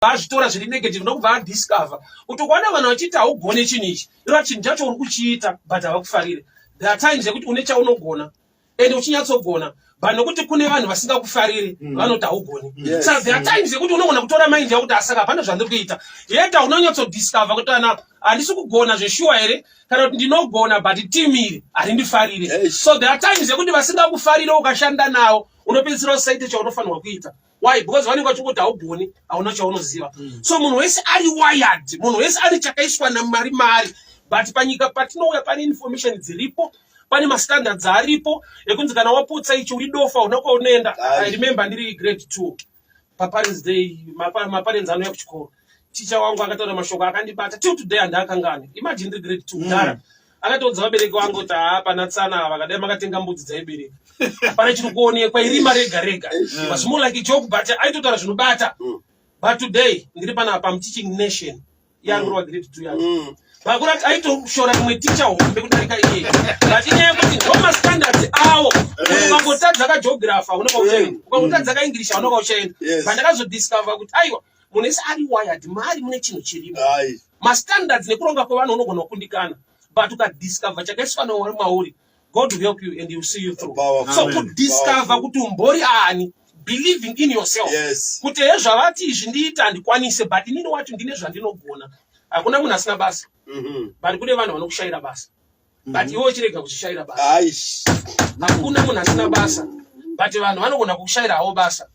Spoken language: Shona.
Azvitora zviri negative, ndokubva adiscover kuti ukaona vanhu vachiita haugone chinhu ichi, ireva chinhu chacho uri kuchiita but havakufarire. There are times yekuti une chaunogona and uchinyatsogona, but nokuti kune vanhu vasingakufariri, vanoti haugoni. So there are times yekuti unogona kutora mind yakuti asaka hapana zvandiri kuita, yet unonyatsodiscover kuti ana handisi kugona zveshuwa here, kana kuti ndinogona but team iri harindifarire. So there are times yekuti vasingakufarire, ukashanda navo unopedzisira usaite chaunofanirwa kuita. Why? Because vanenge vachingoti haugoni, hauna chaunoziva. So munhu wese ari wired, munhu wese ari chakaiswa naMwari mari. But panyika patinouya pane information dziripo, pane mastandards aripo ekunzi kana waputsa ichi uri dofa, una kwaunoenda. I remember ndiri grade 2, paparents day, maparents anouya kuchikoro. Ticha wangu akataura mashoko akandibata till today, handaakangani. Imagine, ndiri grade 2 kudhara, akatoudza vabereki vangu kuti haa, pana tsana vakadai makatenga mbudzi dzaibereka, hapana chiri kuonekwa, irima rega rega. It was more like a joke, but aitotaura zvinobata. But today ndiri panapa, I'm teaching nation yangu grade 2 yacho. Pakurati aitoshora rimwe ticha hombe kudarika iye, but inyaya yekuti ndo mastandards awo. Ukangotadza kageography hauna kwauchaenda, ukangotadza kaEnglish hauna kwauchaenda. But ndakazodiscover kuti aiwa, munhu wese ari wired, mari mune chinhu chirimo. Mastandards nekuronga kwevanhu unogona kukundikana, but ukadiscover chakaiswa naMwari mauri, God will help you and he will see you through. Powerful. So Amen. kudiscover Powerful. kuti umbori ani, believing in yourself kuti he, zvavati izvi ndiita handikwanise, but inini wacho ndine zvandinogona. Hakuna munhu asina basa, but kune vanhu vanokushayira basa, but iwe uchirega kuchishayira basa. Hakuna munhu asina basa, but vanhu vanogona kukushayira havo basa.